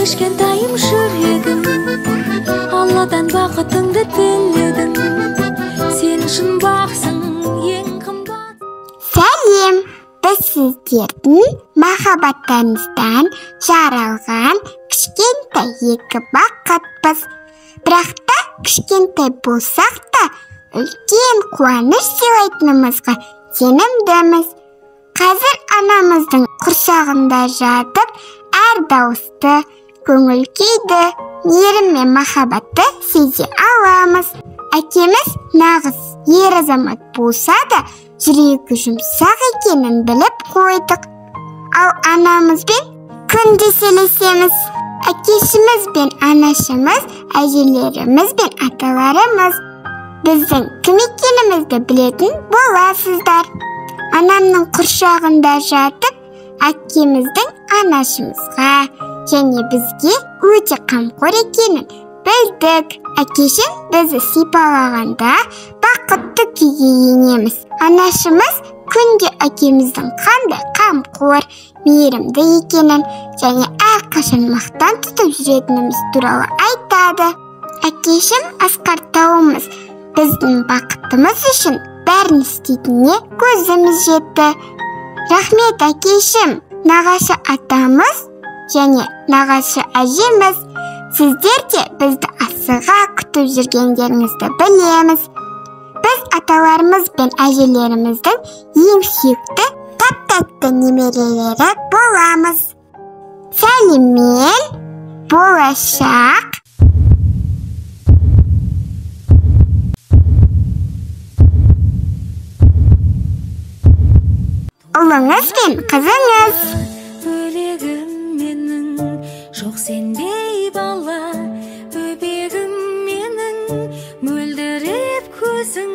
Кішкентайым жүрегім, Алладан бақытыңды тіледің. Сен үшін бақсың ең қымбат. Сәлем! Біз сіздердің махаббаттарыңыздан жаралған кішкентай екі бақытпыз. Бірақ та кішкентай болсақ та үлкен қуаныш сыйлайтынымызға сенімдіміз. Қазір анамыздың құрсағында жатып, әр дауысты, көңіл күйді, мейірім мен махаббатты сезе аламыз. Әкеміз нағыз ер азамат болса да, жүрегі жұмсақ екенін біліп қойдық. Ал анамызбен күнде сөйлесеміз. Әкешіміз бен анашымыз, әжелеріміз бен аталарымыз біздің кім екенімізді білетін боласыздар. Анамның құрсағында жатып, әкеміздің анашымызға және бізге өте қамқор екенін білдік. Әкешім бізді сипалағанда бақытты күйге енеміз. Анашымыз күнде әкеміздің қандай қамқор, мейірімді екенін және әрқашан мақтан тұтып жүретініміз туралы айтады. Әкешім асқар тауымыз біздің бақытымыз үшін бәрін істейтініне көзіміз жетті. Рахмет, әкешім, нағашы атамыз және нағашы әжеміз. Сіздер де бізді асыға күтіп жүргендеріңізді білеміз. Біз аталарымыз бен әжелеріміздің ең сүйікті, тәп-тәтті немерелері боламыз. Сәлеммен, болашақ ұлыңыз бен қызыңыз. Бөлегім менің, жоқ сендей бала, бөбегім менің, мөлдіреп көзің,